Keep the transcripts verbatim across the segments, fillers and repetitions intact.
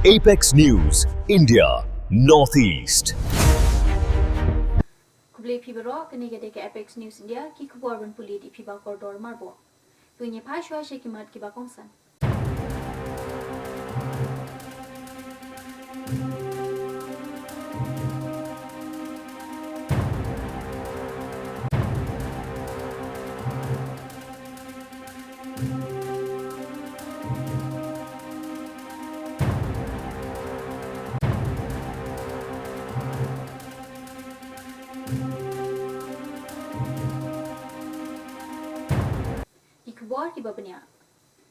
Apex News, India, Northeast. Khublei phi baroh, kane ka dei ka Apex News India, ki khubor ban pule da i Phiba Kordor Marbok. To ngin ïa phai shuwa sha ki mat kiba kongsan. Ki khubor kiba bniah.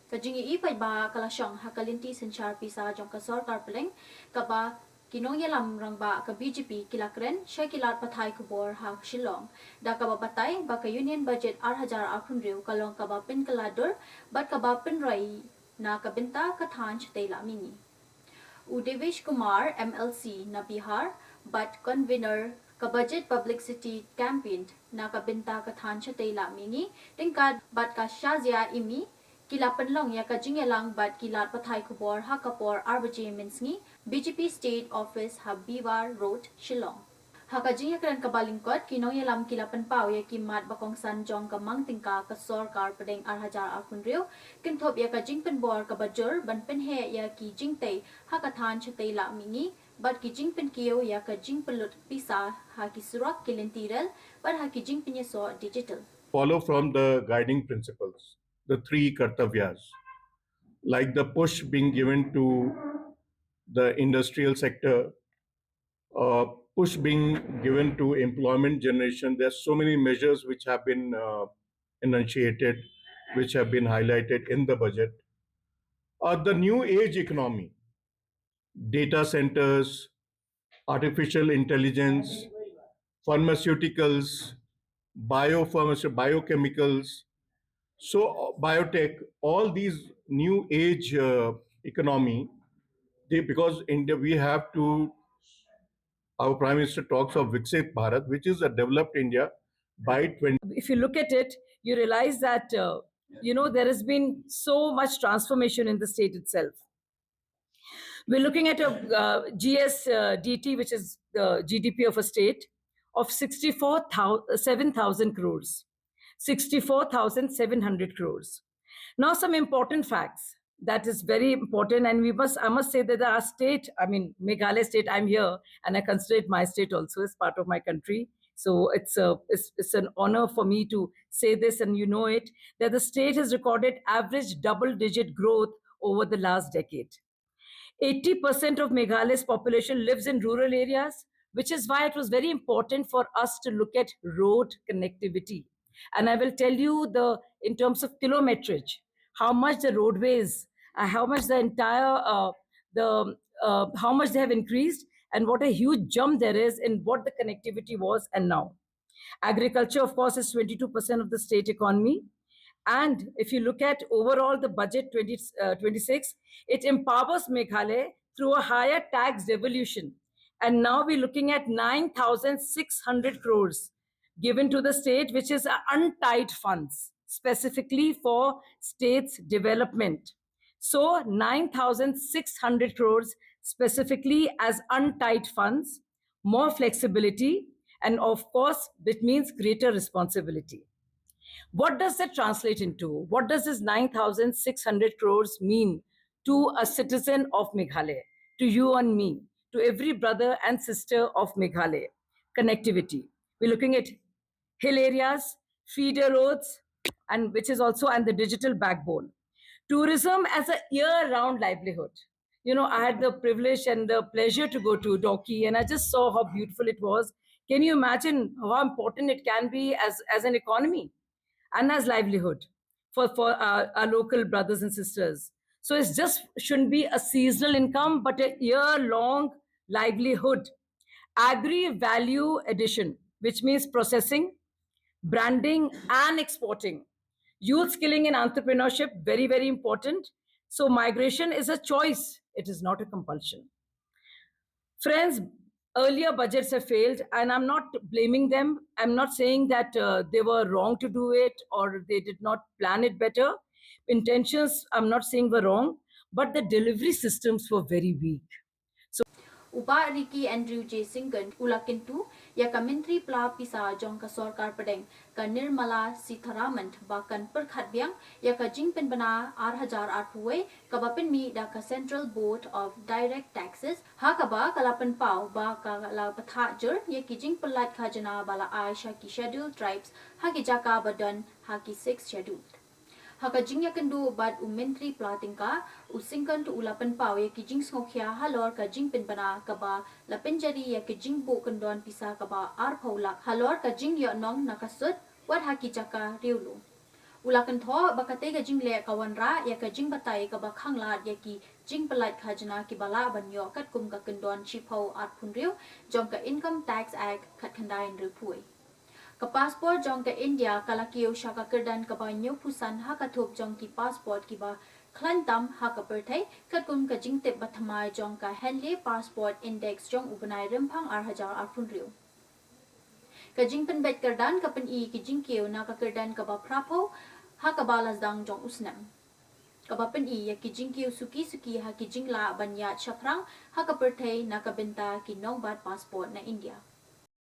Ka jingïohi paidbah ka la shong ha ka lynti synshar pisa jong ka sorkar pdeng, kaba ki nongïalam rangbah ka B J P ki la kren sha ki lad pathai khubor ha Shillong, da kaba batai ba ka Union Budget ar hajar arphew hynriew ka long kaba pynkylla dur bad kaba pynroi na ka bynta ka thaiñ shatei lam mihngi. U Devesh Kumar, M L C na Bihar bad convener ka Budget Publicity Campaign na ka bynta ka thaiñ shatei lam mihngi, ryngkat bad ka Shazia Imi, ki la pynlong ïa ka jingïalang bad ki lad pathai khubor ha ka por ar baje mynsngi, B J P State Office ha Biwar Road, Shillong. Ha ka jingïakren kaba lyngkot, ki nongïalam ki la pynpaw ïa ki mat ba kongsan jong ka mang tyngka ka sorkar pdeng ar hajar arphew hynriew, kynthup ïa ka jingpynbor kaba jur ban pynheh ïa ki jingtei ha ka thaiñ shatei lam mihngi, bad ki jingpynkiew ïa ka jingpynlut pisa ha ki surok, ki lynti rel bad ha ki jingpynïasoh digital. Follow from the guiding principles, the three kartavyas, like the push being given to the industrial sector, uh, push being given to employment generation. There are so many measures which have been, uh, enunciated, which have been highlighted in the budget. Uh, the new age economy, data centers, artificial intelligence, pharmaceuticals, biopharmace-, biochemicals, so, uh, biotech, all these new age, uh, economy, they, because India, we have to, our Prime Minister talks of Viksit Bharat, which is a developed India by twenty. If you look at it, you realize that, uh, you know, there has been so much transformation in the state itself. We're looking at a, uh, G S D T, which is the G D P of a state, of sixty-four thousand, seven thousand crores. Sixty-four thousand seven hundred crores. Now, some important facts that is very important, and we must, I must say that our state, I mean, Meghalaya state, I'm here, and I consider it my state also as part of my country. So it's a, it's, it's an honor for me to say this, and you know it, that the state has recorded average double-digit growth over the last decade. Eighty percent of Meghalaya's population lives in rural areas, which is why it was very important for us to look at road connectivity. And I will tell you the, in terms of kilometrage, how much the roadways, uh, how much the entire, uh, the, uh, how much they have increased, and what a huge jump there is in what the connectivity was and now. Agriculture, of course, is twenty-two percent of the state economy. And if you look at overall the budget twenty, uh, twenty-six, it empowers Meghalaya through a higher tax devolution. And now we're looking at nine thousand six hundred crores given to the state, which is, uh, untied funds specifically for states' development. So nine thousand six hundred crores specifically as untied funds, more flexibility, and of course, it means greater responsibility. What does that translate into? What does this nine thousand six hundred crores mean to a citizen of Meghalaya, to you and me, to every brother and sister of Meghalaya? Connectivity. We're looking at hill areas, feeder roads, and which is also, and the digital backbone. Tourism as a year-round livelihood. You know, I had the privilege and the pleasure to go to Dawki, and I just saw how beautiful it was. Can you imagine how important it can be as, as an economy and as livelihood for, for our, our local brothers and sisters? So it just shouldn't be a seasonal income, but a year-long livelihood. Agri value addition, which means processing, branding, and exporting. Youth skilling and entrepreneurship, very, very important. So migration is a choice. It is not a compulsion. Friends, earlier budgets have failed, and I'm not blaming them. I'm not saying that, uh, they were wrong to do it or they did not plan it better. Intentions, I'm not saying, were wrong, but the delivery systems were very weak. U Bah Ricky Andrew J Syngkon u la kyntu ïa ka Myntri Pla Pisa jong ka Sorkar Pdeng, ka Nirmala Sitharaman, ba kan pyrkhat biang ïa ka jingpynbna ar hajar arphew wei kaba pynmih da ka Central Board of Direct Taxes, ha kaba ka la pynpaw ba ka la pynthah jur ïa ki jingpyllait khajna ba la ai sha ki Scheduled Tribes ha ki jaka ba don ha ki Sixth Schedule. Ha ka jingïakynduh bad u Myntri Pla Tyngka, u Syngkon u la pynpaw ïa ki jingsngewkhia halor ka jingpynbna kaba la pynjari ïa ka jingbuh kyndon pisa kaba arphew lak halor ka jingïohnong na ka sut wat ha ki jaka riewlum. U la kynthoh ba katei ka jingleh ka wanrah ïa ka jingbatai kaba khanglad ïa ki jingpyllait khajna kiba lah ban ïoh katkum ka kyndon shiphew arphew hynriew jong ka Income Tax Act khatkhyndai hynriewphew. Ka passport jong ka India ka la kiew sha ka kyrdan kaba hynñiewphew san ha ka thup jong ki passport kiba khlaiñ tam ha ka pyrthei, katkum ka jingtip ba thymmai jong ka Henley Passport Index jong u bnai Rymphang ar hajar arphew hynriew. Ka jingpynbeit kyrdan ka pyni ki jingkiew na ka kyrdan kaba phraphew ha kaba la sdang jong u snem, kaba pyni ïa ki jingkiew suki suki ha ki jinglah ban ïaid shaphrang ha ka pyrthei na ka bynta ki nongbat passport na India.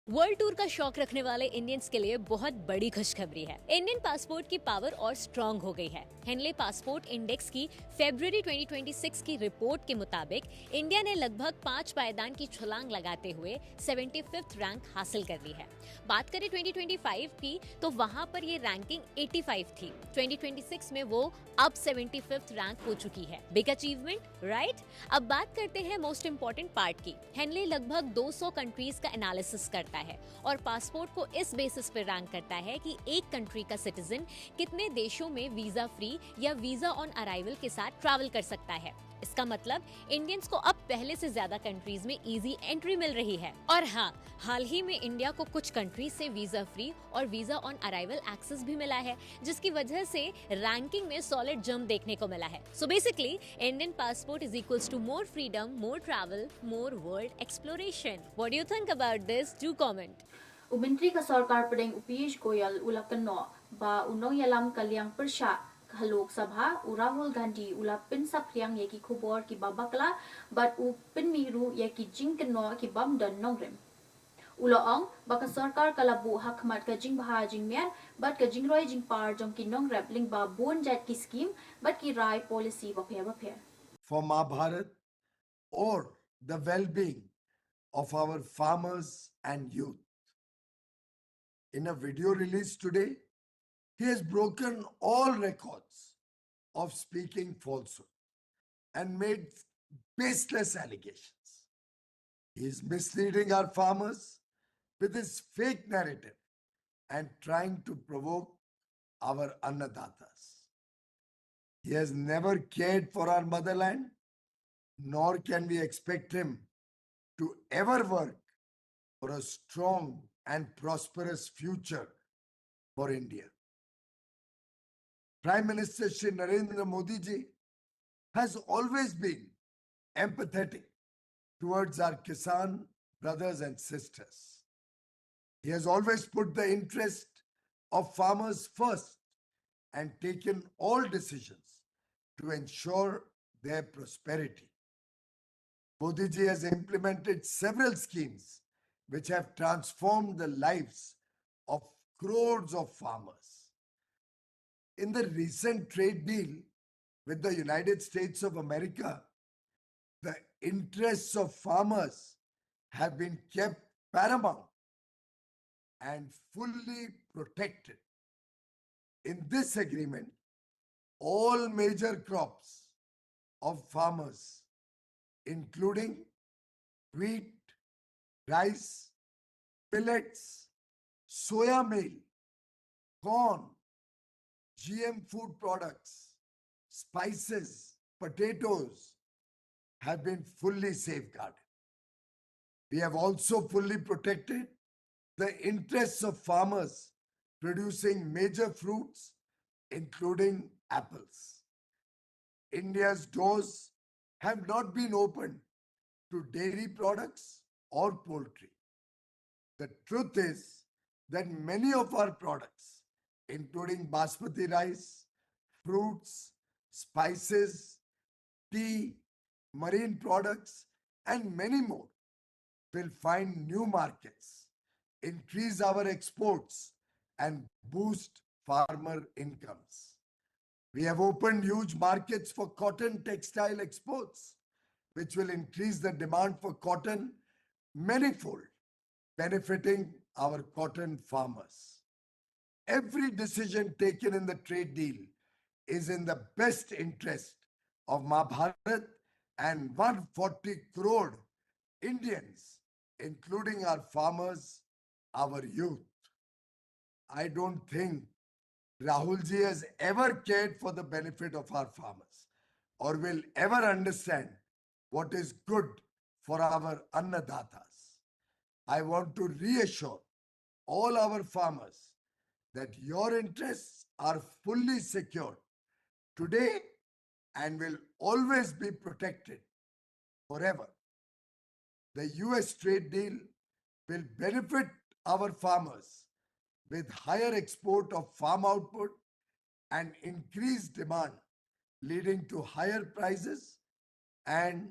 वर्ल्ड टूर का शौक रखने वाले इंडियंस के लिए बहुत बड़ी खुशखबरी है। इंडियन पासपोर्ट की पावर और स्ट्रॉन्ग हो गई है। हेनले पासपोर्ट इंडेक्स की फरवरी ट्वेंटी ट्वेंटी सिक्स की रिपोर्ट के मुताबिक इंडिया ने लगभग पांच पायदान की छलांग लगाते हुए सेवेंटी फिफ्थ रैंक हासिल कर ली है। बात करें ट्वेंटी ट्वेंटी फ़ाइव की, तो वहां पर ये रैंकिंग एटी फ़ाइव थी। ट्वेंटी ट्वेंटी सिक्स में वो अब सेवेंटी फिफ्थ रैंक हो चुकी है। बिग अचीवमेंट, राइट? अब बात करते हैं मोस्ट इंपॉर्टेंट पार्ट की। हेनले लगभग दो सौ कंट्रीज का एनालिसिस करता है और पासपोर्ट को इस बेसिस पर रैंक करता है कि एक कंट्री का सिटीजन कितने देशों में वीजा फ्री या वीजा ऑन अराइवल के साथ ट्रैवल कर सकता है। इसका मतलब इंडियंस को अब पहले से ज्यादा कंट्रीज में इजी एंट्री मिल रही है। और हाँ, हाल ही में इंडिया को कुछ कंट्रीज से वीजा फ्री और वीजा ऑन अराइवल एक्सेस भी मिला है, जिसकी वजह से रैंकिंग में सॉलिड जंप देखने को मिला है। So basically, Indian passport is equals to more freedom, more travel, more world exploration. What do you think about this? Do comment. U Myntri ka Sorkar Pdeng u Piyush Goyal u la kynnoh ba u nongïalam ka liang pyrshah ka Lok Sabha u Rahul Gandhi u la pynsaphriang ïa ki khubor kiba bakla bad u pynmih ruh ïa ki jingkynnoh ki bym don nongrim. U la ong ba ka sorkar ka la buh ha khmat ka jingbha jingmiat bad ka jingroi jingpar jong ki nongrep lyngba bun jait ki skim bad ki rai policy bapher bapher. For Ma Bharat or the well-being of our farmers and youth. In a video release today, he has broken all records of speaking falsehood and made baseless allegations. He is misleading our farmers with his fake narrative and trying to provoke our annadatas. He has never cared for our motherland, nor can we expect him to ever work for a strong and prosperous future for India. Prime Minister Shri Narendra Modi ji has always been empathetic towards our Kisan brothers and sisters. He has always put the interest of farmers first and taken all decisions to ensure their prosperity. Modi ji has implemented several schemes which have transformed the lives of crores of farmers. In the recent trade deal with the United States of America, the interests of farmers have been kept paramount and fully protected. In this agreement, all major crops of farmers, including wheat, rice, millets, soya meal, corn, G M food products, spices, potatoes have been fully safeguarded. We have also fully protected the interests of farmers producing major fruits, including apples. India's doors have not been opened to dairy products or poultry. The truth is that many of our products, including basmati rice, fruits, spices, tea, marine products, and many more will find new markets, increase our exports, and boost farmer incomes. We have opened huge markets for cotton textile exports, which will increase the demand for cotton manifold, benefiting our cotton farmers. Every decision taken in the trade deal is in the best interest of Maa Bharat and one forty crore Indians, including our farmers, our youth. I don't think Rahulji has ever cared for the benefit of our farmers or will ever understand what is good for our annadatas. I want to reassure all our farmers that your interests are fully secured today and will always be protected forever. The U S trade deal will benefit our farmers with higher export of farm output and increased demand, leading to higher prices and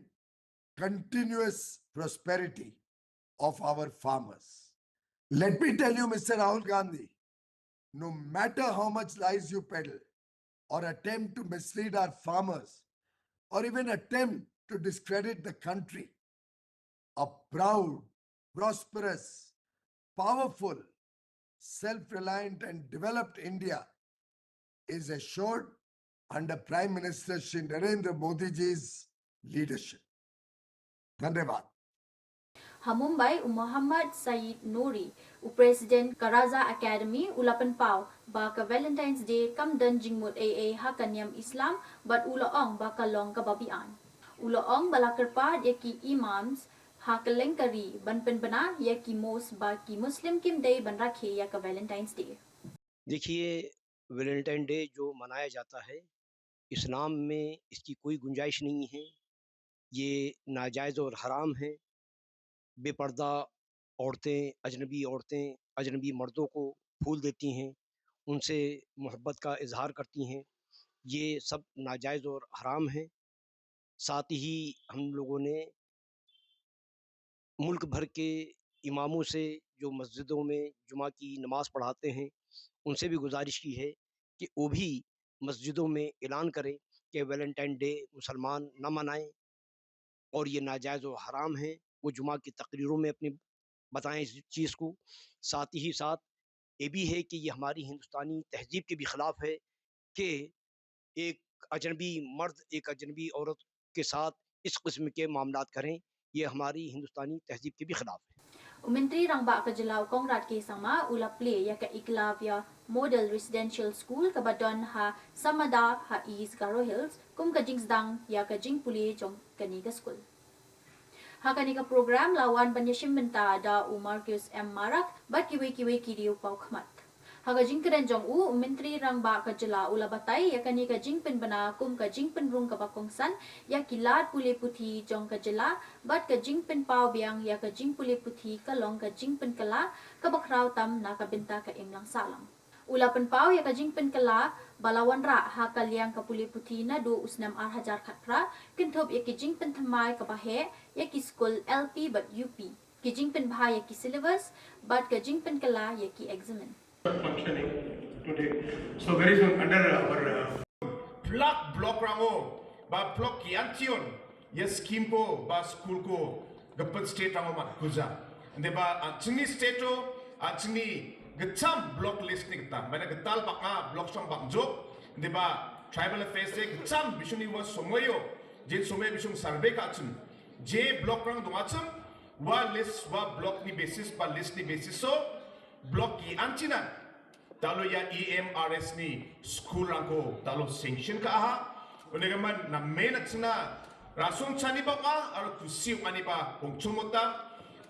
continuous prosperity of our farmers. Let me tell you, Mister Rahul Gandhi, no matter how much lies you peddle or attempt to mislead our farmers or even attempt to discredit the country, a proud, prosperous, powerful, self reliant, and developed India is assured under Prime Minister Shri Narendra Modi ji's leadership. Dhanyavad. Ha Mumbai, u Mohammad Saeed Noori, u President ka Raza Academy, u la pynpaw ba ka Valentine's Day kam don jingmut ei ei ha ka niam Islam, bad u la ong ba ka long kaba beaiñ. U la ong ba la kyrpad ïa ki imams ha kylleng ka ri ban pynbna ïa ki mosque ba ki Muslim kim dei ban rakhe ïa ka Valentine's Day. देखिए, वैलेंटाइन डे जो मनाया जाता है, इस्लाम में इसकी कोई गुंजाइश नहीं है। ये नाजायज़ और हराम है। बेपर्दा औरतें, अजनबी औरतें अजनबी मर्दों को फूल देती हैं, उनसे मोहब्बत का इजहार करती हैं। ये सब नाजायज़ और हराम है। साथ ही हम लोगों ने मुल्क भर के इमामों से, जो मस्जिदों में जुमा की नमाज पढ़ाते हैं, उनसे भी गुजारिश की है कि वो भी मस्जिदों में ऐलान करें कि वैलेंटाइन डे मुसलमान ना मनाएं और ये नाजायज़ और हराम है। वो जुमा की तकरीरों में अपनी बताएं इस चीज़ को। साथ ही साथ ये भी है कि ये हमारी हिंदुस्तानी तहजीब के भी ख़िलाफ़ है कि एक अजनबी मर्द एक अजनबी औरत के साथ इस किस्म के मामलात करें, ये हमारी हिंदुस्तानी तहजीब के भी ख़िलाफ़ है। U Myntri Rangbah ka jylla, u Conrad K Sangma, u la plie ïa ka Eklavya Model Residential School kaba don ha Samada ha East Garo Hills kum ka jingsdang ïa ka jingpule jong kane ka skul. Ha kane ka program la wan ban ïashim bynta da u Marcuise M Marak bad kiwei kiwei ki riew paw khmat. Ha ka jingkren jong u, u Myntri Rangbah ka jylla u la batai ïa kane ka jingpynbna kum ka jingpynrung kaba kongsan ïa ki lad pule puthi jong ka jylla bad ka jingpynpaw biang ïa ka jingpule puthi ka long ka jingpynkylla kaba khraw tam na ka bynta ka imlang sahlang. U la pynpaw ïa ka jingpynkylla ba la wanrah ha ka liang ka pule puthi naduh u snem ar hajar khatphra, kynthup ïa ki jingpynthymmai kaba heh ïa ki skul L P bad U P, ki jingpynbha ïa ki syllabus bad ka jingpynkylla ïa ki eksamin. Functioning today. So very soon under our uh, Block block rango ba block ki antion ïa scheme ko ba school ko gepet state rango mat kuza. Nde ba anchini state o anchini gecham block list ni geta. Mana getal bak nga block song bak jok. Nde ba tribal affairs de gecham bishuni wa somoyo. Jin somoyo bishung survey ka achim. Je block rang dong achim wa list wa block ni basis ba list ni basis so block ki anchinan. Talo ïa E M R S ni school rangko talo sanction ka aha. Une ka man na main achna rasong chani ba ka aro kusi ani ba kong chomota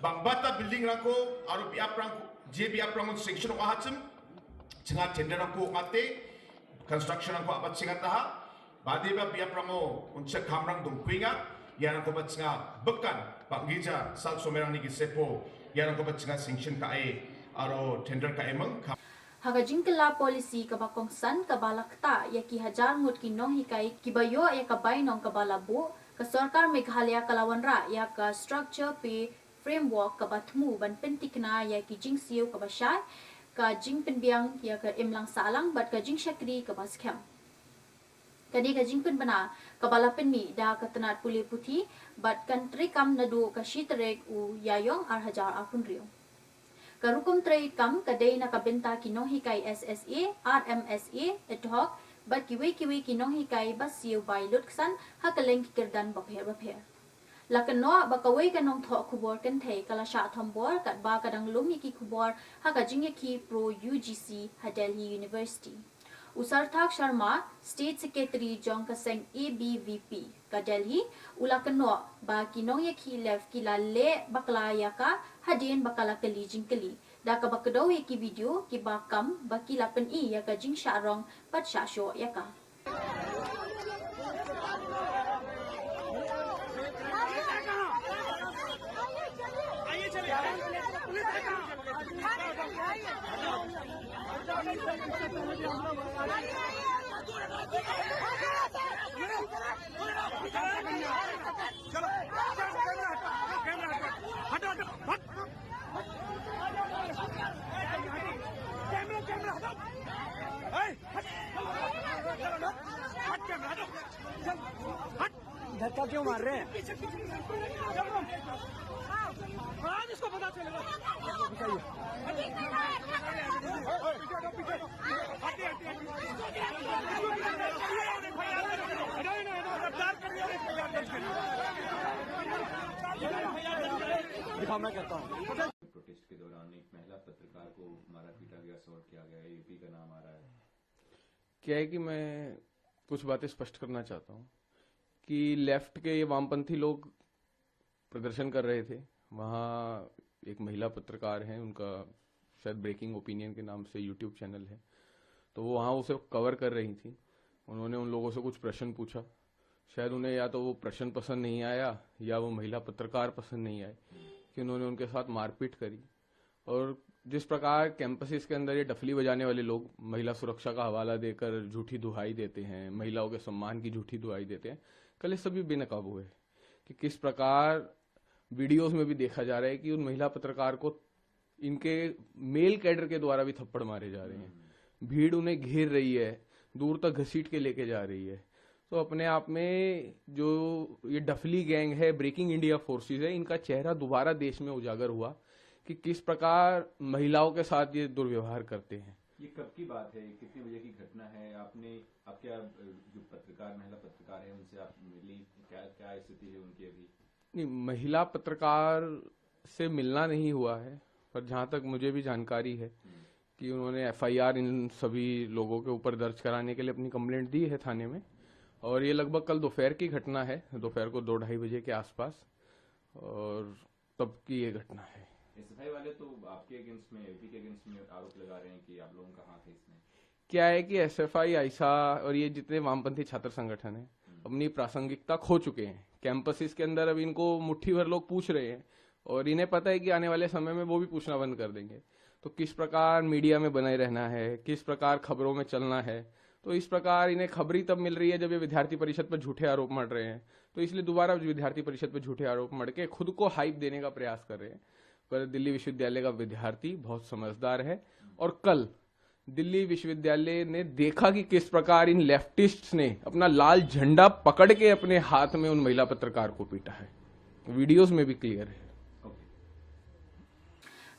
bang bata building rangko aro biap rangko je biap rangko sanction ka aha chim. Chinga tender rangko ngate construction rangko apa chinga taha. Badi ba biap rango unche kamrang dong kuinga ïa rangko ba chinga bekan ba ngija sal somerang ni ki sepo ïa rangko ba chinga sanction ka e aro tender ka emang ka. Ha ka jingkylla policy kaba kongsan kaba la ktah ïa ki hajar ngut ki nonghikai kiba ïoh ïa ka bainong kaba la buh, ka sorkar Meghalaya ka la wanrah ïa ka structure pay framework kaba thmu ban pynthikna ïa ki jingsiew kaba shai, ka jingpynbiang ïa ka imlang sahlang bad ka jingshakri kaba skhem. Kane ka jingpynbna kaba la pynmih da ka tnat pule puthi bad kan treikam naduh ka shi tarik u Ïaïong ar hajar arphew hynriew. Ka rukom treikam ka dei na ka bynta ki nonghikai S S A, R M S A, ad hoc bad kiwei kiwei ki nonghikai ba siew bai lutksan ha kylleng ki kyrdan bapher bapher. La kynnoh ba kawei ka nongthoh khubor kynthei ka la shah thombor katba ka dang lum ïa ki khubor ha ka jingïakhih pro U G C ha Delhi University. U Sarthak Sharma, State Secretary jong ka seng A B V P ka Delhi, u la kynnoh ba ki nongïakhih left ki la leh bakla ïa ka hadien ba ka la kylli jingkylli da kaba kdew ïa ki video kiba kam ba ki la pyni ïa ka jingshah rong bad shah shoh ïa ka. धक्का क्यों मार रहे हैं? आज इसको पता चलेगा। दिखाओ, मैं करता हूँ। प्रोटेस्ट के दौरान एक महिला पत्रकार को मारा पीटा गया, असॉल्ट किया गया, एएपी का नाम आ रहा है। क्या है कि मैं कुछ बातें स्पष्ट करना चाहता हूँ कि लेफ्ट के ये वामपंथी लोग प्रदर्शन कर रहे थे। वहाँ एक महिला पत्रकार हैं, उनका शायद ब्रेकिंग ओपिनियन के नाम से यूट्यूब चैनल है, तो वो वहाँ उसे कवर कर रही थी। उन्होंने उन लोगों से कुछ प्रश्न पूछा। शायद उन्हें या तो वो प्रश्न पसंद नहीं आया या वो महिला पत्रकार पसंद नहीं आए कि उन्होंने उनके साथ मारपीट करी। और जिस प्रकार कैंपसेस के अंदर ये डफली बजाने वाले लोग महिला सुरक्षा का हवाला देकर झूठी दुहाई देते हैं, महिलाओं के सम्मान की झूठी दुहाई देते हैं, कल ये सभी बेनकाब हुए कि किस प्रकार वीडियोज़ में भी देखा जा रहा है कि उन महिला पत्रकार को इनके मेल कैडर के द्वारा भी थप्पड़ मारे जा रहे हैं। भीड़ उन्हें घेर रही है, दूर तक घसीट के लेके जा रही है। तो अपने आप में जो ये डफली गैंग है, ब्रेकिंग इंडिया फोर्सेस है, इनका चेहरा दोबारा देश में उजागर हुआ कि किस प्रकार महिलाओं के साथ ये दुर्व्यवहार करते हैं। ये कब की बात है? कितने बजे की घटना है? आपने, आप क्या, अ, जो पत्रकार, महिला पत्रकार हैं, उनसे आप मिली? क्या, क्या स्थिति है उनकी अभी? नहीं, महिला पत्रकार से मिलना नहीं हुआ है, पर जहाँ तक मुझे भी जानकारी है कि उन्होंने एफआईआर इन सभी लोगों के ऊपर दर्ज कराने के लिए अपनी कंप्लेंट दी है थाने में। और ये लगभग कल दोपहर की घटना है, दोपहर को दो ढाई बजे के आसपास, और तब की ये घटना है। एसएफआई वाले तो आपके अगेंस्ट में, एपी के अगेंस्ट में आरोप लगा रहे हैं कि आप लोगों का हाथ है इसमें। क्या है कि एसएफआई, आइसा और ये जितने वामपंथी छात्र संगठन हैं, अपनी प्रासंगिकता खो चुके हैं। कैंपसेस के अंदर अब इनको मुट्ठी भर लोग पूछ रहे हैं और इन्हें पता है कि आने वाले समय में वो भी पूछना बंद कर देंगे। तो किस प्रकार मीडिया में बने रहना है, किस प्रकार खबरों में चलना है, तो इस प्रकार इन्हें खबरी तब मिल रही है जब ये विद्यार्थी परिषद पर झूठे आरोप मढ़ रहे हैं। तो इसलिए दोबारा विद्यार्थी परिषद पर झूठे आरोप मढ़ के खुद को हाइप देने का प्रयास कर रहे हैं। पर दिल्ली विश्वविद्यालय का विद्यार्थी बहुत समझदार है और कल दिल्ली विश्वविद्यालय ने देखा कि किस प्रकार इन लेफ्टिस्ट्स ने अपना लाल झंडा पकड़ के अपने हाथ में उन महिला पत्रकार को पीटा है। वीडियोज़ में भी क्लियर है।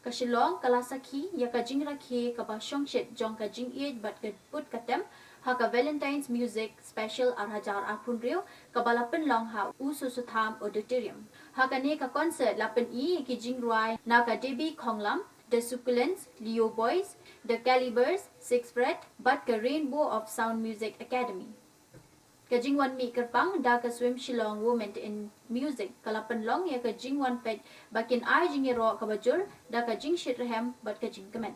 Ka Shillong ka la sakhi ïa ka jingrakhe kaba shongshit jong ka jingïeit bad ka put ka tem ha ka Valentine's Music Special ar hajar arphew hynriew kaba la pynlong ha U Soso Tham Auditorium. Ha kane ka concert la pyni ïa ki jingrwai na ka Debbie Khonglam, The Succulents, Leo Boys, The Calibers, Six Fret bad ka Rainbow of Sound Music Academy. Ka jingwan mih kyrpang da ka Swim Shillong Women in Music ka la pynlong ïa ka jingwan peit ba kin ai jingïaroh kaba jur da ka jingshitrhem bad ka jingkmen.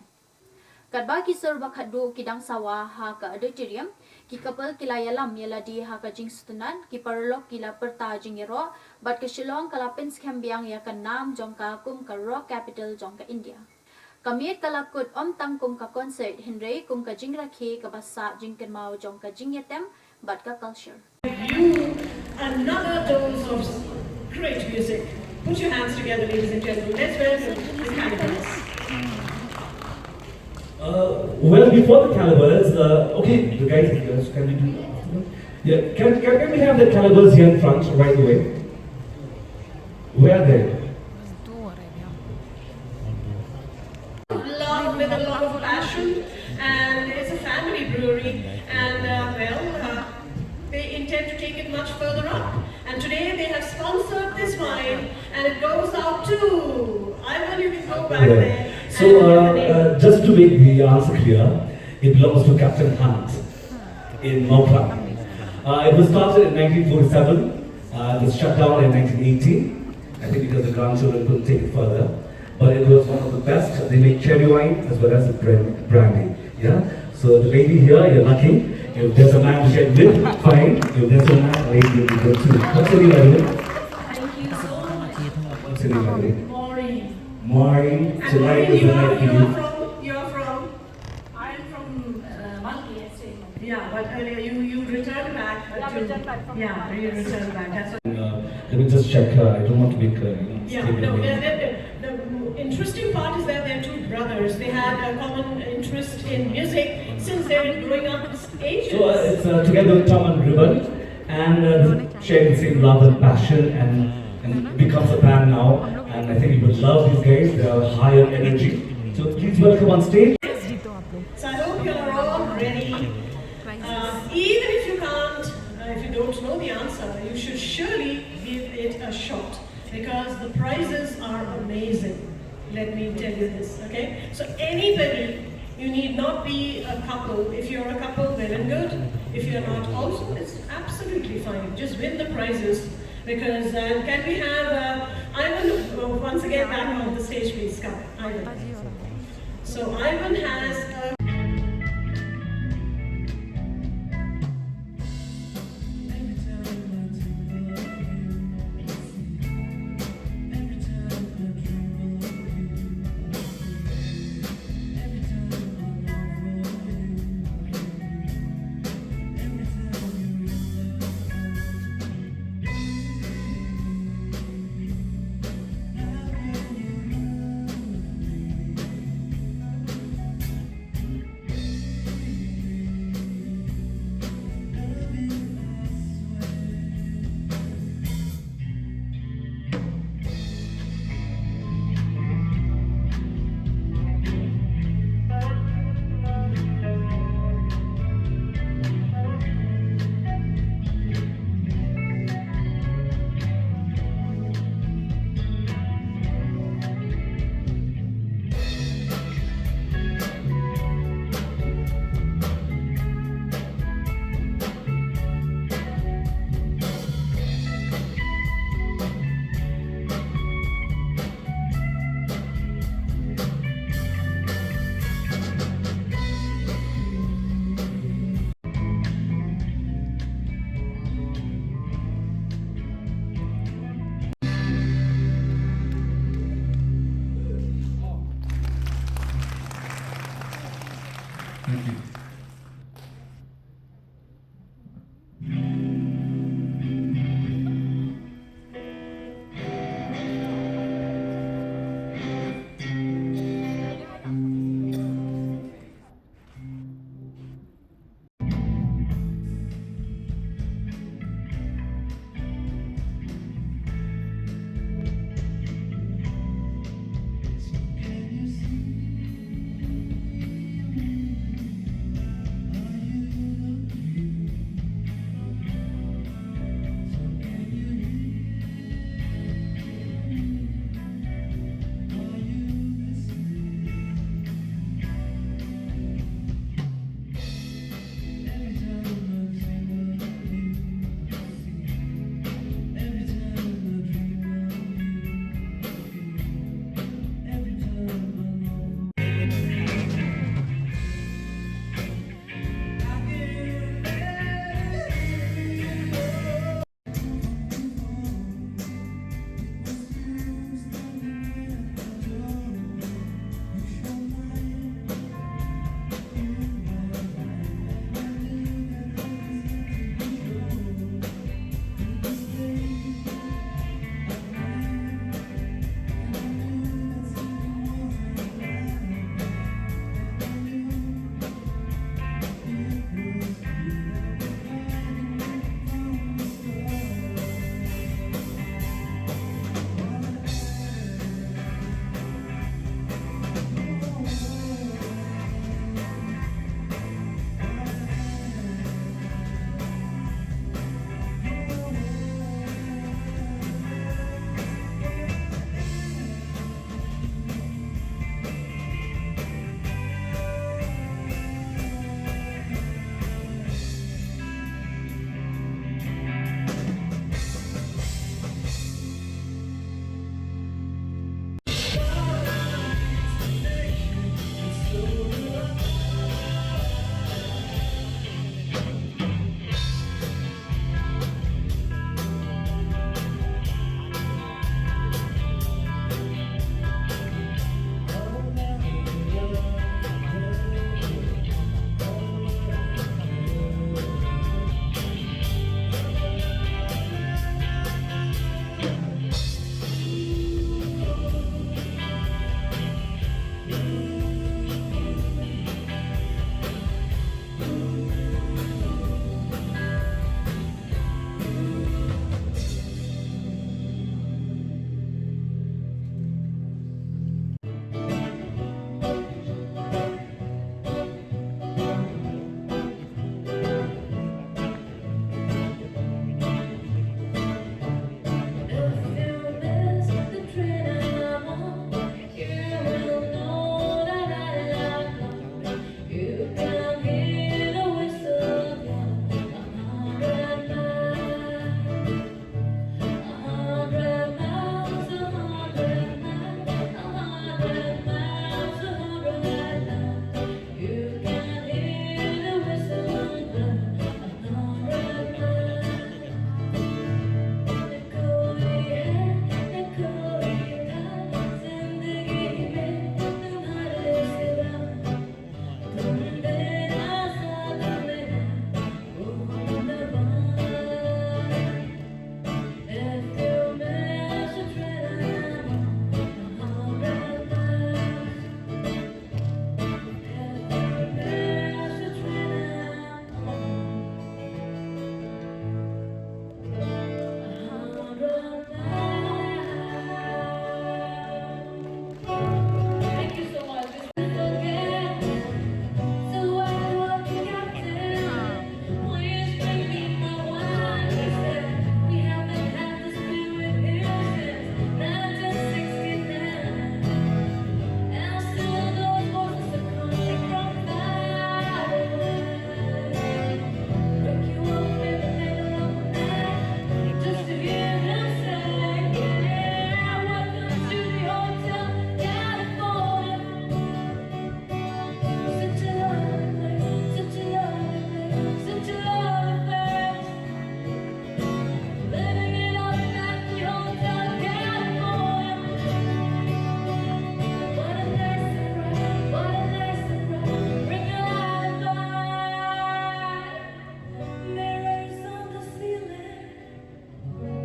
Katba ki sur ba khatduh ki dang sawa ha ka auditorium, ki couple ki la ïalam ïa lade ha ka jingsngewtynnat, ki paralok ki la pyrta jingïaroh bad ka Shillong ka la pynskhem biang ïa ka nam jong ka kum ka rock capital jong ka India. Ka miet ka la kut ym tang kum ka concert hynrei kum ka jingrakhe kaba sah jingkynmaw jong ka jingïatem bad ka culture. You another dose of great music. Put your hands together, ladies and gentlemen. Let's welcome the Cannibals. Uh, well, before the Cannibals, uh, okay, the guys, uh, can we do afterward? Yeah, can, can, can we have the Cannibals here in front right away? Where are they? Love with a lot of passion, and it's a family brewery, and uh, well, uh, they intend to take it much further up. And today they have sponsored this wine, and it goes out to Ivan. You can go back there. So, uh, uh, just to make the answer clear, it belongs to Captain Hunt in Mawphlang. Uh, it was started in nineteen forty-seven, uh, it was shut down in nineteen eighty. I think because the grandchildren couldn't take it further. But it was one of the best. They make cherry wine as well as the brand- brandy. Yeah. So the lady here, you're lucky. If there's a man to get with, fine. If there's a man, a lady will be good too. What's your name, by the way? Thank you so much. What's your name, by the way? Maureen. Maureen. And Tonight Maureen, is the you night are, for you you. Are from, you are from? I'm from uh, Malki, S A. Yeah, but earlier you, you returned back. Uh, yeah, to, returned back from yeah, you returned back. That's what. Uh, let me just check. Uh, I don't want to make uh, you know, yeah, no, they're, they're, the interesting part is that they're two brothers. They had a common interest in music since they were growing up ages. So uh, it's uh, together with Tom and Ribbon, and uh, sharing the same love and passion, and, and it becomes a band now. And I think you would love these guys. They are high on energy. So please welcome on stage. So I hope you are all ready. Uh, even if you can't, uh, if you don't know the answer, you should surely give it a shot because the prizes are amazing. Let me tell you this, okay? So anybody, you need not be a couple. If you're a couple, well and good. If you're not, also, it's absolutely fine. Just win the prizes because uh, can we have uh, Ivan uh, once again back on the stage, please? Come, Ivan. So Ivan has a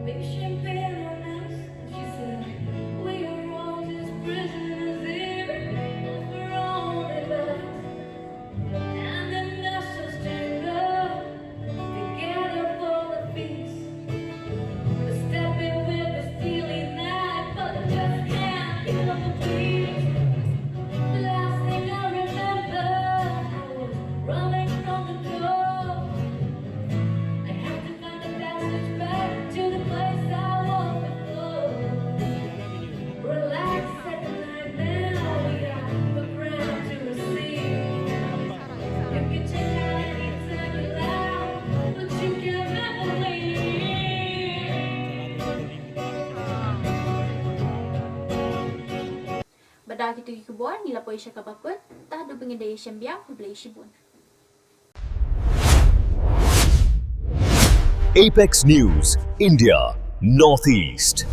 Champagne on us, she said, "We are all just prisoners here of our own device." And the nurses turned up together for the feast. We're stepping with the steely night, but I just can't kill the beast. The last thing I remember, I was running from the door. I have to find a passage back to the place I was before. Relax at night now, we got the ground to receive. You can check out anytime you like, but you can never leave. Bad da kito ki khubor ngi la poi sha kaba kut, tad haduh ba ngin da ïashem biang, khublei shibun. Apex News, India, Northeast.